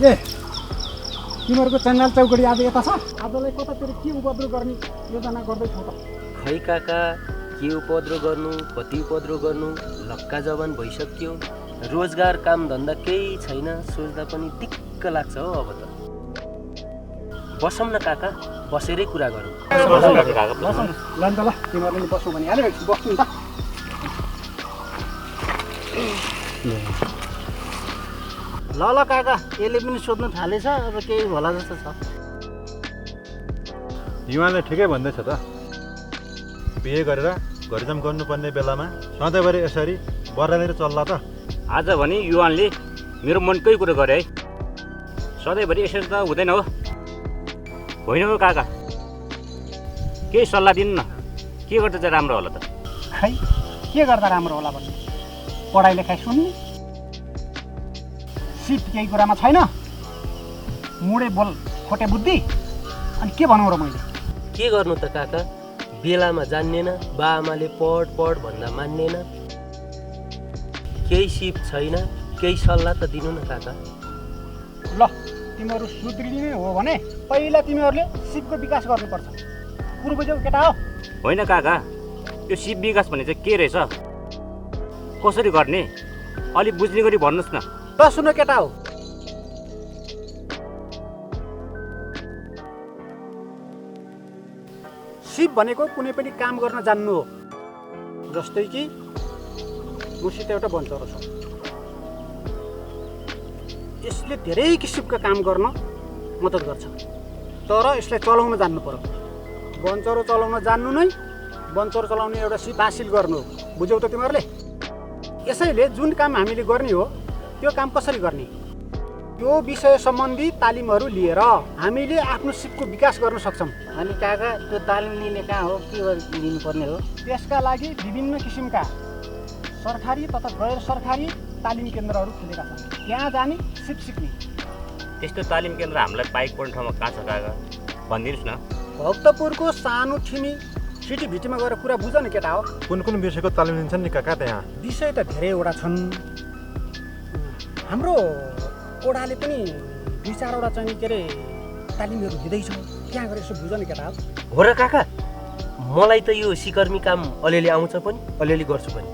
ए तिमीहरूको चन्डाल चौकडी आज यता छ आजलाई कतातिर के उपद्रो गर्ने योजना गर्दैछौ त खै काका के उपद्रो गर्नु कति उपद्रो गर्नु लक्का जवान भइसक्यो रोजगार काम धन्दा केही छैन सोच्दा पनि दिक्क लाग्छ हो अब त बसौँ न काका बसेरै कुरा गरौँ ल ल तिमीहरूले बसौँ भने हाल्यो बस्छु नि त ल ल काका यसले पनि सोध्नु थालेछ अब केही होला जस्तो छ युवाले ठिकै भन्दैछ त बिहे गरेर घरजाम गर्नुपर्ने बेलामा सधैँभरि यसरी बरालेर चल्ला त आज भने युवानले मेरो मनकै कुरो गरे है सधैँभरि यसरी त हुँदैन हो होइन हो काका केही सल्लाह दिनु न के गर्दा चाहिँ राम्रो होला त खै के गर्दा राम्रो होला भन्नु पढाइ लेखाइ सुन्ने सिप केही कुरामा छैन मुडे बोल खोटे बुद्धि अनि के भनौँ र मैले के गर्नु त काका बेलामा जान्नेन बाआमाले पढ भन्दा मान्नेन केही सिप छैन केही सल्लाह त दिनु न काका ल तिमीहरू सुध्रिने हो भने पहिला तिमीहरूले सिपको विकास गर्नुपर्छ कुरो बुझ्यौ केटा हो होइन काका यो सिप विकास भन्ने चाहिँ के रहेछ कसरी गर्ने अलिक बुझ्ने गरी भन्नुहोस् न ल सुन केटा हो सिप भनेको कुनै पनि काम गर्न जान्नु हो जस्तै कि मसित एउटा बन्चरो छ यसले धेरै किसिमका काम गर्न मद्दत गर्छ तर यसलाई चलाउन जान्नु पर्यो बन्चरो चलाउन जान्नु नै बन्चरो चलाउने एउटा सिप हासिल गर्नु हो बुझ्यौ त तिमीहरूले यसैले जुन काम हामीले गर्ने हो त्यो काम कसरी गर्ने त्यो विषय सम्बन्धी तालिमहरू लिएर हामीले आफ्नो सिपको विकास गर्न सक्छौँ अनि काका त्यो तालिम लिने कहाँ हो के लिनुपर्ने हो त्यसका लागि विभिन्न किसिमका सरकारी तथा गैर सरकारी तालिम केन्द्रहरू खुलेका छन् त्यहाँ जाने सिप सिक्ने त्यस्तो तालिम केन्द्र हामीलाई पाइक पर्ने ठाउँमा कहाँ छ काका भनिदिनुहोस् न भक्तपुरको सानो ठिमी सिटी भिटीमा गएर कुरा बुझ न केटा हो कुन कुन विषयको तालिम दिन्छन् नि काका त्यहाँ विषय त धेरैवटा छन् हाम्रो ओडाले पनि 2-4वटा चाहिँ के अरे तालिमहरू दिँदैछ त्यहाँ गएर यसो बुझ न केटा हो र काका मलाई त यो सिकर्मी काम अलिअलि आउँछ पनि अलिअलि गर्छु पनि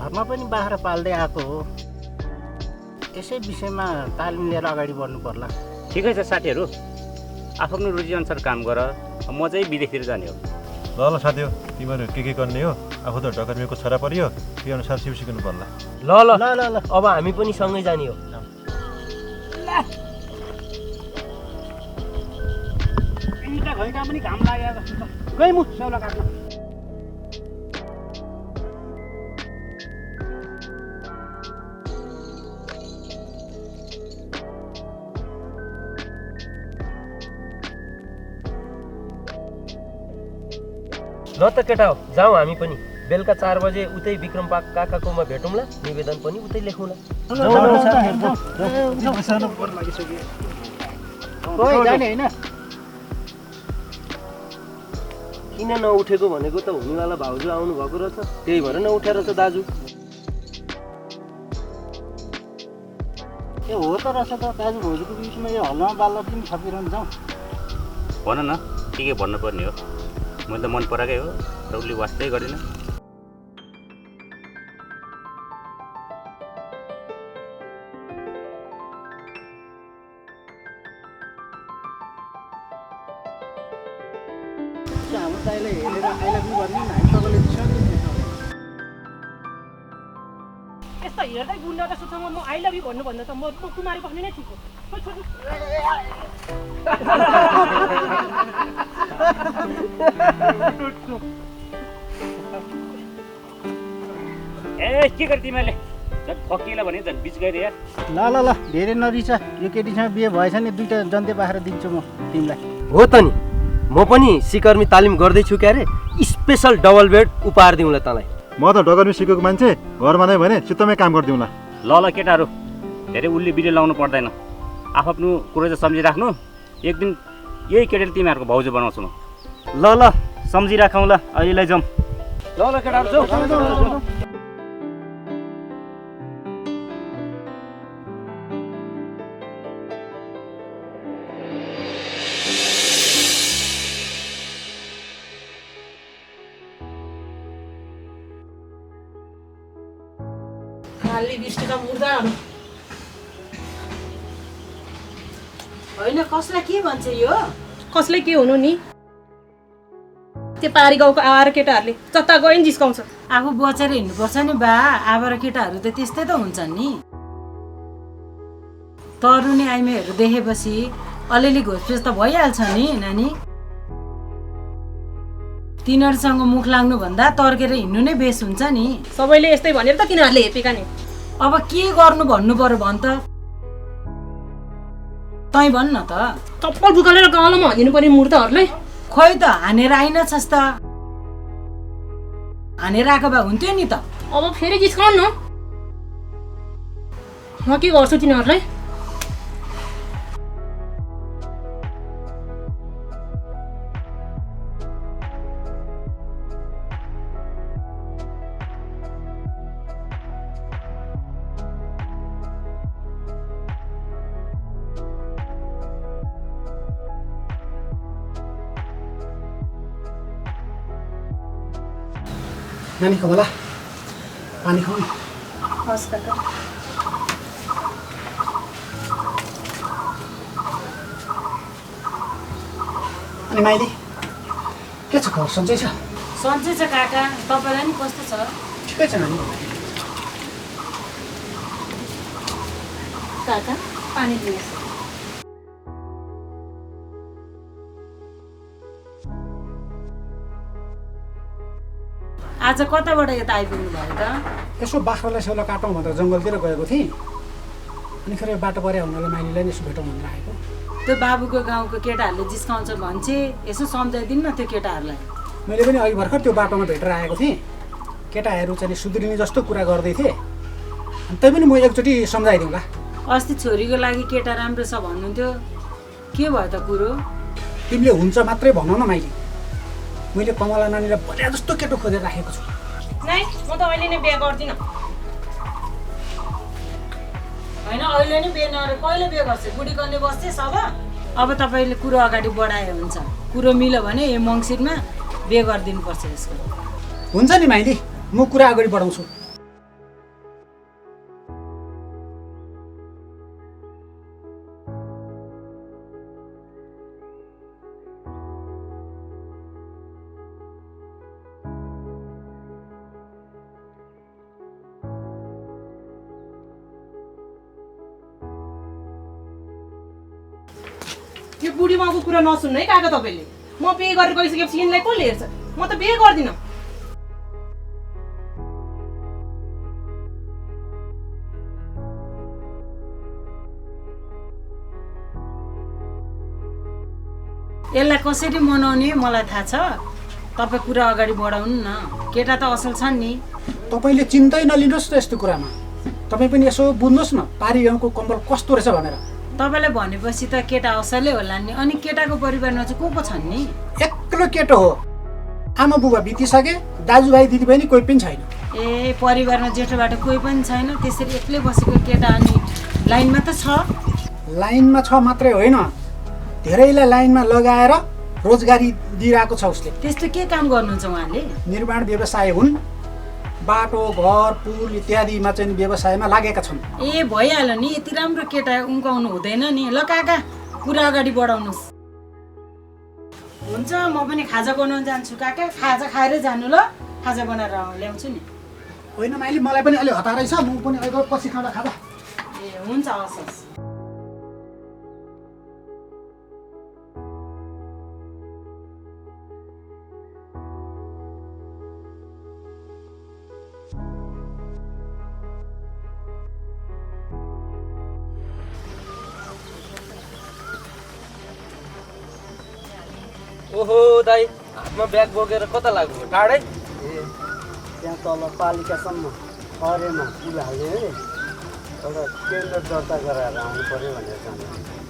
घरमा पनि बाख्रा पाल्दै आएको हो यसै विषयमा तालिम लिएर अगाडि बढ्नु पर्ला ठिकै छ साथीहरू आफ्नो रुचिअनुसार काम गर म चाहिँ विदेशतिर जाने हो ल साथी हो तिमीहरू के गर्ने हो आफू त ढकर्मीको छोरा परियो त्यो अनुसार सिप सिक्नु पर्ला ल ल ल ल अब हामी पनि सँगै जाने हो घैका पनि घाम लागेको जस्तो छ गई मु सेउला काट्न ल त केटा हो जाउँ हामी पनि बेलुका 4 बजे उतै विक्रम काकाकोमा भेटौँला निवेदन पनि उतै लेखौँला किन नउठेको भनेको त हुनेवाला भाउजू आउनु भएको रहेछ त्यही भएर नउठेर छ दाजु ए हो त रहेछ त दाजु भाउजूको बिचमा यो हल्लामा बाल्ला पनि छपिरहन्छ भन न के भन्नुपर्ने हो मैले त मन पराएकै हो र उसले वास्तै गरेन हाम्रो दाइले हेरेर आई लभ यु भन्ने हामी सबैले यस्तो हेर्दै गुन्डा जस्तो छ म आई लभ यु भन्नु भन्दा त म कुमारी बस्ने नै ठिक हो ए के गरे तिमीले झन् फकिएला भने झन् बिच गएर यार ल धेरै नरिस यो केटीसँग बिहे भएछ नि 2टा जन्ते बाख्रा दिन्छु म तिमीलाई हो त नि म पनि सिकर्मी तालिम गर्दैछु क्यारे स्पेशल डबल बेड उपहार दिउँला तँलाई म त ढकर्मी सिकेको मान्छे घरमा नै भने चित्तमै काम गरिदिउँला ल केटाहरू धेरै उल्ली बिले लाउनु पर्दैन आफ्नो कुरो चाहिँ सम्झिराख्नु एक दिन यही केटाले तिमीहरूको भाउजू बनाउँछु म ल सम्झिराखौँ ल अहिलेलाई जाउँ ल केटाहरू जाउँ खाली बिस्टिका मुर्दाहरू होइन कसलाई के भन्छ यो कसले के हुनु नि त्यो पारी गाउँको आएर केटाहरूले जता गयो नि जिस्काउँछ आफू बचेर हिँड्नुपर्छ नि बा आएर केटाहरू त त्यस्तै त हुन्छन् नि तरुनी आइमेहरू देखेपछि अलिअलि घोसपेस त भइहाल्छ नि नानी तिनीहरूसँग मुख लाग्नुभन्दा तर्केर हिँड्नु नै बेस हुन्छ नि सबैले यस्तै भनेर त तिनीहरूले हेपेका नि अब के गर्नु भन्नु पर्यो भन् त तै भन् न त चप्पल फुकालेर गाउँमा हानिदिनु पर्ने मुर्दाहरूलाई खोइ त हानेर आइनछस् त हानेर आएको भए हुन्थ्यो नि त अब फेरि जिस्काउनु न म के गर्छु तिनीहरूलाई नानी खबला पानी खाऊ न हस् काका अनि माइली के छ खबर सन्चै छ सन्चै छ काका तपाईँलाई नि कस्तो छ ठिकै छ नानी काका पानी दिनुहोस् आज कताबाट यता आइपुग्नु भयो त यसो बाख्रालाई सेउला काटौँ भनेर जङ्गलतिर गएको थिएँ अनि फेरि बाटो परे हुनाले माइलीलाई नि यसो भेटौँ भनेर आएको त्यो बाबुको गाउँको केटाहरूले जिस्काउँछ भन्छे यसो सम्झाइदिनु न त्यो केटाहरूलाई मैले पनि अघि भर्खर त्यो बाटोमा भेटेर आएको थिएँ केटाहरू चाहिँ सुध्रिने जस्तो कुरा गर्दै थिएँ अनि तै पनि म एकचोटि सम्झाइदिउँला अस्ति छोरीको लागि केटा राम्रो छ भन्नुहुन्थ्यो के भयो त कुरो तिमीले हुन्छ मात्रै भनौ न माइली मैले कमला नानीलाई बलिया जस्तो केटो खोजेर राखेको छु नाइ म त अहिले नै बिहे गर्दिनँ होइन अहिले नै बिहे नगरेर कहिले बिहे गर्छ बुढी गर्ने बस्छ सब अब तपाईँले कुरो अगाडि बढाए हुन्छ कुरो मिल्यो भने यो मङ्सिरमा बिहे गरिदिनुपर्छ यसको हुन्छ नि माइली म कुरा अगाडि बढाउँछु यो बुढी माउको कुरा नसुन्नु है काका तपाईँले म बिहे गरेर गइसकेपछि यिनलाई कसले हेर्छ म त बिहे गर्दिनँ यसलाई कसरी मनाउने मलाई थाहा छ तपाईँ कुरा अगाडि बढाउनु न केटा त असल छन् नि तपाईँले चिन्तै नलिनुहोस् त यस्तो कुरामा तपाईँ पनि यसो बुझ्नुहोस् न पारी गाउँको कम्बल कस्तो रहेछ भनेर तपाईँले भनेपछि त केटा असलै होला नि अनि केटाको परिवारमा चाहिँ को छन् नि एक्लो केटो हो आमा बुबा बितिसके दाजुभाइ दिदीबहिनी कोही पनि छैन ए परिवारमा जेठोबाट कोही पनि छैन त्यसरी एक्लै बसेको केटा अनि लाइनमा त छ लाइनमा छ मात्रै होइन धेरैलाई लाइनमा लगाएर रोजगारी दिइरहेको छ उसले त्यस्तो के काम गर्नुहुन्छ उहाँले निर्माण व्यवसाय हुन् बाटो घर पुल इत्यादिमा चाहिँ व्यवसायमा लागेका छन् ए भइहाल्यो नि यति राम्रो केटा उम्काउनु हुँदैन नि ल काका कुरा अगाडि बढाउनुहोस् हुन्छ म पनि खाजा बनाउन जान्छु काका खाजा खाएर जानु ल खाजा बनाएर ल्याउँछु नि होइन माइली मलाई पनि अलि हतारै छ म पनि अहिले पछि खाँदा खाँदा ए हुन्छ हस् हस् ओहो दाइ हातमा ब्याग बोकेर कता लाग्नु टाढै त्यहाँ तल पालिकासम्म अरेमा पुल हाल्ने है एउटा केन्द्र दर्ता गराएर आउनु पर्यो भनेर जानु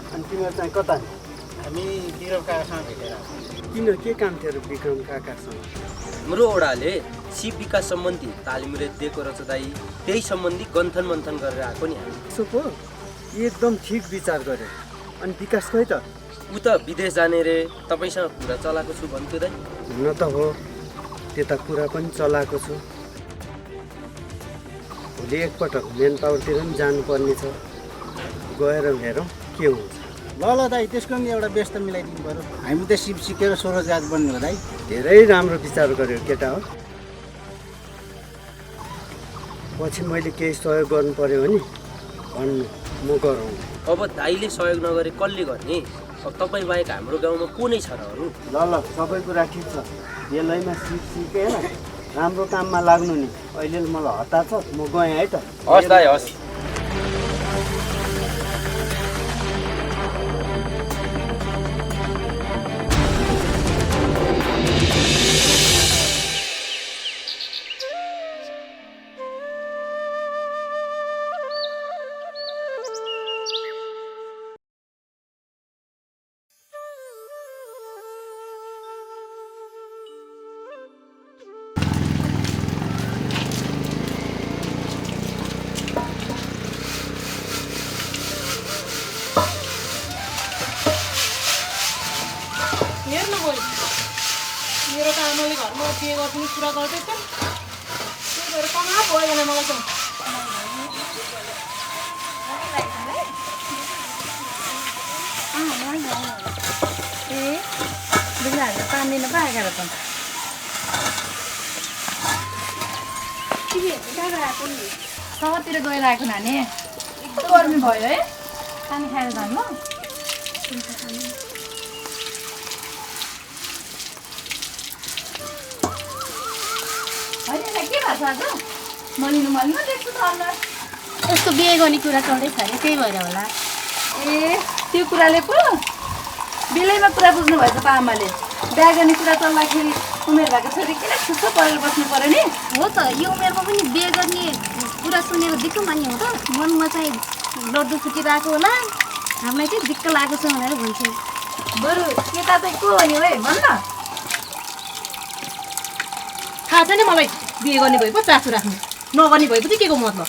अनि तिमीहरू चाहिँ कता नि हामी बिरम काकासँग भेटेर किन के काम थियो विक्रम काकासँग हाम्रो ओडाले सिप विकास सम्बन्धी तालिम दिएको रहेछ दाइ त्यही सम्बन्धी गन्थन मन्थन गरेर आएको नि हामी यसो पो एकदम ठिक विचार गऱ्यो अनि विकास खोइ त ऊ त विदेश जाने रे तपाईँसँग कुरा चलाएको छु भन्थ्यो दाइ हुन त हो त्यता कुरा पनि चलाएको छु भोलि एकपटक मेन पावरतिर पनि जानुपर्ने छ, गएर हेरौँ के हुन्छ। ल दाइ, त्यसको पनि एउटा व्यस्त मिलाइदिनु पऱ्यो। हामी त सिप सिकेर स्वरोजगार बन्ने हो दाइ। धेरै राम्रो विचार गर्यो केटा हो। पछि मैले केही सहयोग गर्नु पर्यो भने भन्नु, म गराउँछु। अब दाइले सहयोग नगरे कसले गर्ने? अब तपाईँ बाहेक हाम्रो गाउँमा को नै छ र अरू? ल सबै कुरा ठिक छ। बेलैमा सिकेर राम्रो काममा लाग्नु नि। अहिले मलाई हतार छ, म गएँ है त। हस् दाइ, हस्। हेर्नु भयो, मेरो त आमाले घरमा के गर्छु कुरा गर्दैछ, त्यही भएर कहाँ भएन मलाई त। ए बिगाएर पानी नपाएर त सहरतिर गएर आएको नानी, यस्तो गर्मी भयो है। पानी खाएर जानु होइन, के भएको आज मलिनु देख्छु त अनुहार। यस्तो बिहे गर्ने कुरा चल्दैछ अरे, त्यही भएर होला। ए त्यो कुराले पो बेलैमा कुरा बुझ्नु भएछ त आमाले। बिहा गर्ने कुरा चल्दाखेरि उमेर भएको छोरी किन खुस्सो परेर बस्नु पर्यो नि? हो त, यो उमेरमा पनि बिहे गर्ने कुरा सुनेर दिक्क मान्ने हो त। मनमा चाहिँ लड्डु फुटिरहेको होला, हामीलाई चाहिँ दिक्क लागेको छ भनेर भन्छौँ। बरु केटा चाहिँ को हो नि है भन्न? थाहा छैन मलाई, बिहे गर्ने भए पो चासो राख्नु, नगर्ने भए पनि के को मतलब?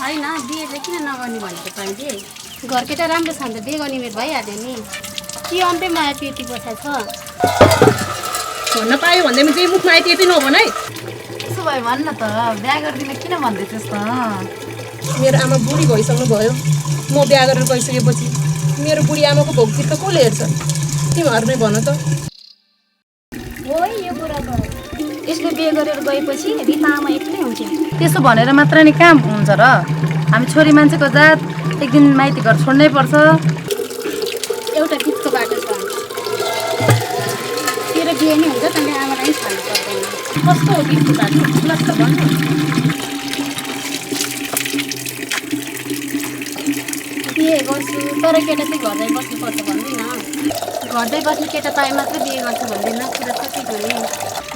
होइन, बिहे किन नगर्ने भनेको तैँले? घर केटा राम्रो छ भने त बिहे गर्ने उमेर भइहाल्यो नि। के अन्तै माया पेटी बसाइ छ? भन्न पायो भन्दैमा चाहिँ मुखमा आयो त्यति नभन है। त्यसो भए भन्न त, बिहा गरिदिन किन भन्दैछस् त? मेरो आमा बुढी भइसक्नु भयो, म बिहा गरेर गइसकेपछि मेरो बुढी आमाको भोग चित्त कसले हेर्छ? तिमीहरू नै भन त। हो यो कुरा त, यसले बिहे गरेर गएपछि रिता आमा एक्लै हुन्थ्यो। त्यसो भनेर मात्र नि कहाँ हुन्छ र? हामी छोरी मान्छेको जात एक दिन माइती घर छोड्नै पर्छ। एउटा गीतको बाटो छ, तेरो बिहे नै हुन्छ तैँले आमालाई पनि छाड्नु पर्दैन। कस्तो हो गीतको बाटो? लस्त भन्नु। बिहे गर्छु तर केटा चाहिँ घरदै बस्नुपर्छ भन्दिनँ। घरदै बस्ने केटा पाए मात्रै बिहे गर्छु भन्दैन, कुरा छ के गर्ने?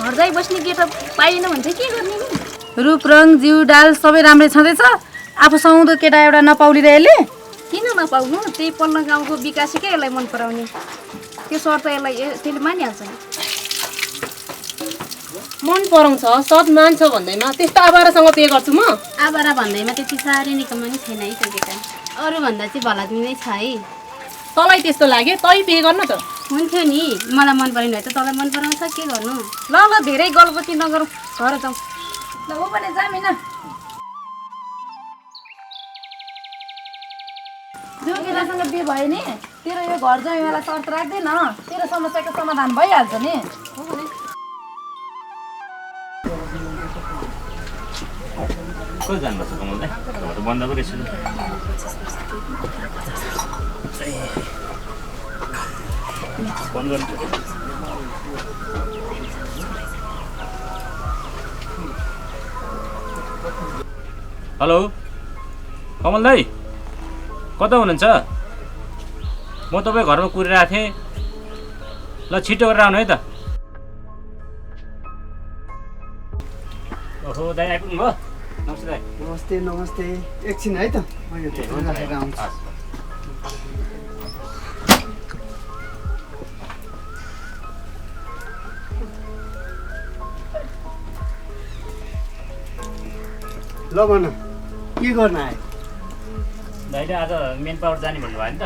घरदै बस्ने केटा पाइएन भने चाहिँ के गर्ने नि? रूप रङ जिउ डाल सबै राम्रै छँदैछ, आफू सुहाउँदो केटा एउटा नपाउलिरहे यसले। किन नपाउनु? त्यही पल्लो गाउँको विकासीकै यसलाई मन पराउने, त्यो शर्त यसलाई त्यसले मानिहाल्छ। मन पराउँछ, सद मान्छ भन्दैमा त्यस्तो आवारासँग बिहे गर्छु म? आबारा भन्दैमा त्यति साह्रै निकम्मा नि छैन है त्यो केटा, अरूभन्दा चाहिँ भलादमी नै छ है। तँलाई त्यस्तो लाग्यो, तै बिहे गर्न त। हुन्थ्यो नि, मलाई मन परेन भए त तँलाई मन पराउँछ, के गर्नु? ल धेरै गल्पति नगरौँ, घर जाउँ। ल ऊ पनि जामिन जो केटासँग बिहे भयो नि, तेरो यो घर जमिवाला शर्त राख्दैन, तेरो समस्याको समाधान भइहाल्छ नि। कति जानुपर्छ कमल दाइ? त बन्द पो रहेछ। फोन गर्नु। हेलो कमल दाइ, कता हुनुहुन्छ? म तपाईँ घरमा कुरिरहेको थिएँ। ल छिटो गरेर आउनु है त। ओहो दाइ आइपुग्नु भयो? नमस्ते दाइ। नमस्ते नमस्ते, एकछिन है त, म यो ढोका राखेर आउँछु। ल भन, के गर्न आयो? दाइले आज मेन पावर जाने भन्नुभयो नि त।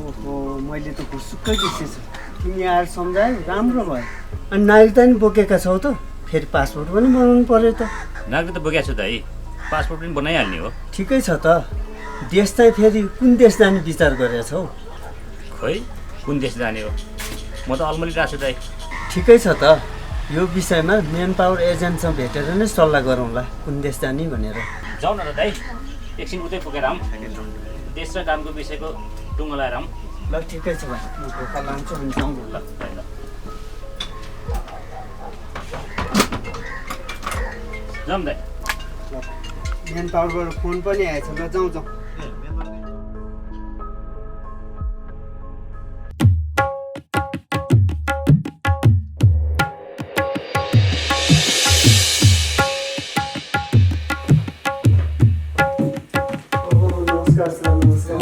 ओहो, मैले त घुसुक्कै बिर्सेछु। तिमी आएर सम्झायो, राम्रो भयो। अनि नागरिकता नि बोकेका छौ त? फेरि पासपोर्ट पनि बनाउनु पर्यो त। नागरिक त बोकेको छु त है, पासपोर्ट पनि बनाइहाल्ने हो। ठिकै छ त। देश चाहिँ फेरि कुन देश जाने विचार गरेको छौ? खोइ कुन देश जाने हो, म त अल्मलिरहेको छु त है। ठिकै छ त। यो विषयमा मेन पावर एजेन्टसँग भेटेर नै सल्लाह गरौँला कुन देश जाने भनेर। जाउँ न त दाइ, एकछिन उतै पुगेर आऊँ, देश र कामको विषयको टुङ्गो लगाएर आऊँ। ल ठिकै छ भाइ, म ढोका लान्छु अनि जाउँ ल ल। जाउँ दाइ। मेन पावरबाट फोन पनि आएछ। ल जाउँ जाउँ। नमस्कार सर। नमस्कार।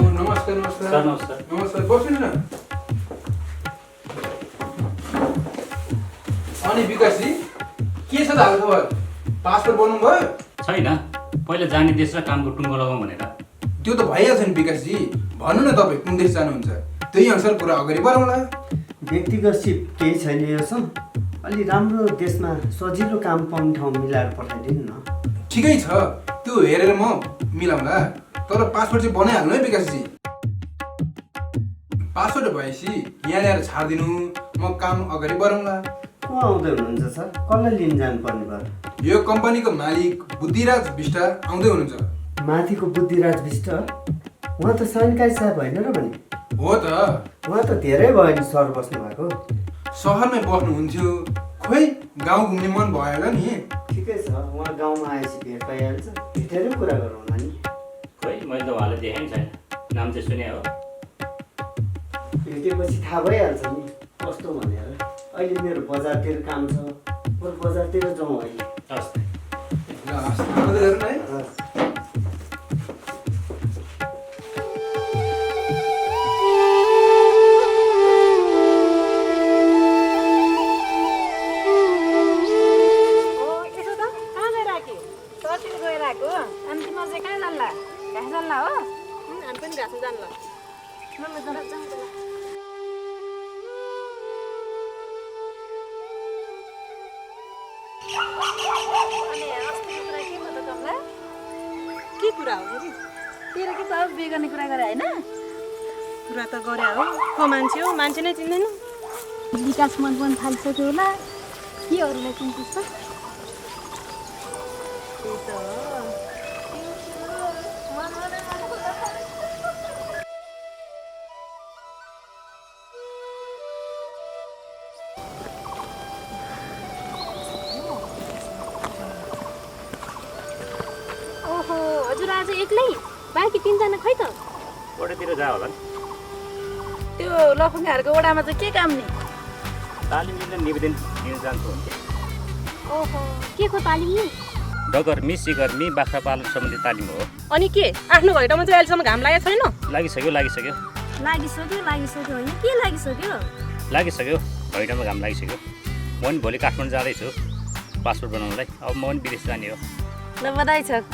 सर नमस्कार। नमस्कार, बस्नु न। अनि विकासजी के छ त हाल खबर? पासपोर्ट बनाउनु भयो? छैन, पहिला जाने देश र कामको टुङ्गो लगाउँ भनेर। त्यो त भइहाल्छ नि विकासजी। भन्नु न तपाईँ कुन देश जानुहुन्छ, त्यही अनुसार कुरा अगाडि बढाउँला। व्यक्तिगत सिप केही छैन योसँग। अलि राम्रो देशमा सजिलो काम पाउने ठाउँ मिलाएर पठाइदिनु न। ठिकै छ, त्यो हेरेर म मिलाउँला। तर पासपोर्ट चाहिँ बनाइहाल्नु है विकासजी। पासपोर्ट भएपछि यहाँ ल्याएर छाडिदिनु, म काम अगाडि बढाउँला। को आउँदै हुनुहुन्छ सर? कसलाई लिन जानुपर्ने भयो? यो कम्पनीको मालिक बुद्धिराज बिष्ट आउँदै हुनुहुन्छ। माथिको बुद्धिराज बिष्ट? उहाँ त सैनिकाई साहब होइन र भने? हो त। उहाँ त धेरै भयो नि सर बस्नु भएको। सहरमै बस्नुहुन्थ्यो, खोइ गाउँ घुम्ने मन भयो होला नि। ठिकै छ, उहाँ गाउँमा आएपछि भेट पाइहाल्छ, भेटेरै कुरा गरौँला नि। खोइ मैले त उहाँलाई देखेँ नि छैन, नाम चाहिँ सुने हो। भेटेपछि थाहा भइहाल्छ नि कस्तो भनेर। अहिले मेरो बजारतिर काम छ, बरु बजारतिर जाउँ अहिले। हस्। ल हस्, आउँदै हेर्नु है। के कुरा हो नि? तेरो के सब बिहे गर्ने कुरा गरे होइन? कुरा त गरे हो, को मान्छे हो? मान्छे नै चिन्दैन। विकास मन पनि थालिसक्यो होला, के अरूलाई चिन्तिस् त? ओहो, हजुर आज एक्लै? बाँकी तिनजना खै त? ओडातिर जा होला नि। त्यो लफुङ्गाहरूको ओडामा चाहिँ के काम नि? तालिम लिन निवेदन दिन जान्छु भन्थे। ओहो, के को तालिम नि? डगर्मी सिगर्मी बाख्रा पालन सम्बन्धी तालिम हो। अनि के आफ्नो घैटामा चाहिँ अहिलेसम्म घाम लागेको छैन? लागिसक्यो लागिसक्यो होइन? के लागिसक्यो, घैटामा घाम लागिसक्यो। म पनि भोलि काठमाडौँ जाँदैछु पासपोर्ट बनाउनलाई। अब म पनि विदेश जाने हो। ल बधाई छ।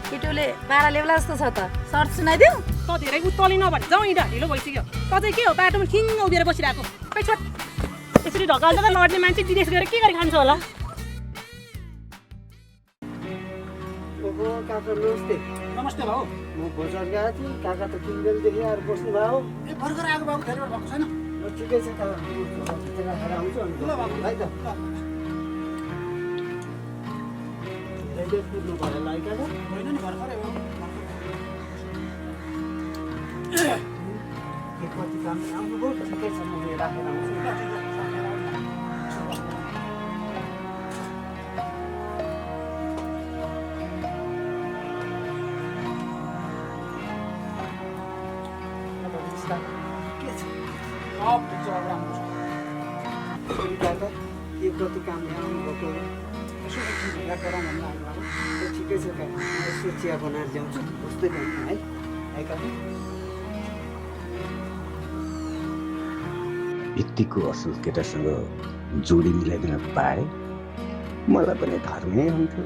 केटोले बाह्र लेब्ला जस्तो छ त, सर्ट सुनाइदिउ? त धेरै उत्तली नभने जाउँ, हिँड ढिलो भइसक्यो। त चाहिँ के हो बाटोमा खिङ उभिएर बसिरहेको? खै छोड, यसरी ढकाल्दा त लड्ने मान्छे विदेश गएर के गरी खान्छ होला? ओहो काका नमस्ते। नमस्ते भाउ। म बजार गएको थिएँ, काका त तिन बेलदेखि आएर बस्नु भयो। ए भर्खर आएको बाबु, धेरै बेर भएको छैन। ल ठिकै छ काका, म राखेर आउँछु अनि। ल बाबु, है त। धेरै कुद्नु पऱ्यो ल है काका। होइन नि भर्खरै हो। के कति काम आउनुभयो? ठिकै छ, म राखेर आउँछु। के छ? सब ठिक छ, अब राम्रो छ। काका के कति काम आउनुभएको? यसो एकछिन भेट गरौँ भन्ने आएको बाबु। ठिकै छ काका, म यसो चिया बनाएर ल्याउँछु, बस्दै गर्नु है। है काका। यतिको असल केटासँग जोडी मिलाइदिन पाए मलाई पनि धर्मै हुन्थ्यो।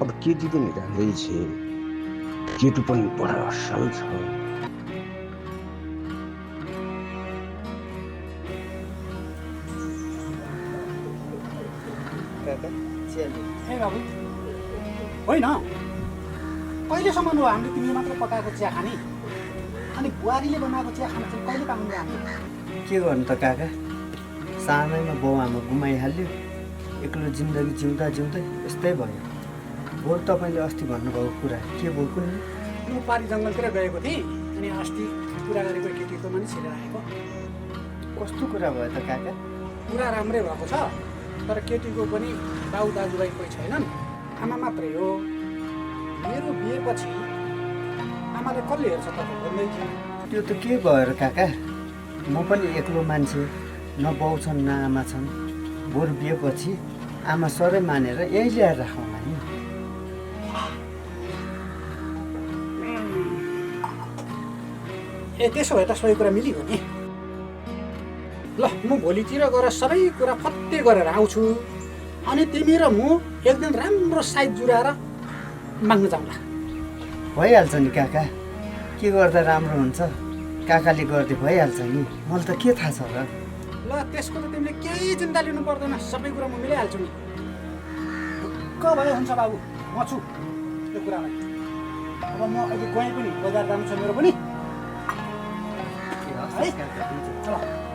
अब केटी पनि जाँदैछ, केटु पनि बडा असल छ। चियाले ए बाबु होइन कहिलेसम्म हो हामीले तिमीले मात्र पकाएको चिया खाने अनि बुहारीले बनाएको चिया खान चाहिँ कहिले पाउने हामीले के गर्नु त काका सानैमा बाउ आमा गुमाइहाल्यो एक्लो जिन्दगी जिउँदा जिउँदै यस्तै भयो बरु तपाईँले अस्ति भन्नुभएको कुरा के भयो कुनै म पारी जङ्गलतिर गएको थिएँ अनि अस्ति कुरा गरेको केटीको पनि छिरेर आएको कस्तो कुरा भयो त काका कुरा राम्रै भएको छ तर केटीको पनि बाउ दाजुभाइ कोही छैनन् आमा मात्रै हो मेरो बिहेपछि आमाले कसले हेर्छ तपाईँ भन्दै थियो त्यो त के भयो र काका म पनि एक्लो मान्छे न बाउ छन् न आमा छन् बरु बिहेपछि आमा सरै मानेर यही ल्याएर राखौँला नि ए त्यसो भए त सबै कुरा मिलिगयो नि ल म भोलितिर गएर सबै कुरा फत्ते गरेर आउँछु अनि तिमी र म एक दिन राम्रो साइज जुराएर माग्न जाउँला भइहाल्छ नि काका के गर्दा राम्रो हुन्छ काकाले गर्दै भइहाल्छ नि मलाई त के थाहा छ र ल त्यसको त तिमीले केही चिन्ता लिनु पर्दैन सबै कुरा म मिलाइहाल्छु नि ढुक्क भए हुन्छ बाबु म छु त्यो कुरालाई अब म अहिले गएँ पनि बजार जानु छ मेरो पनि है ल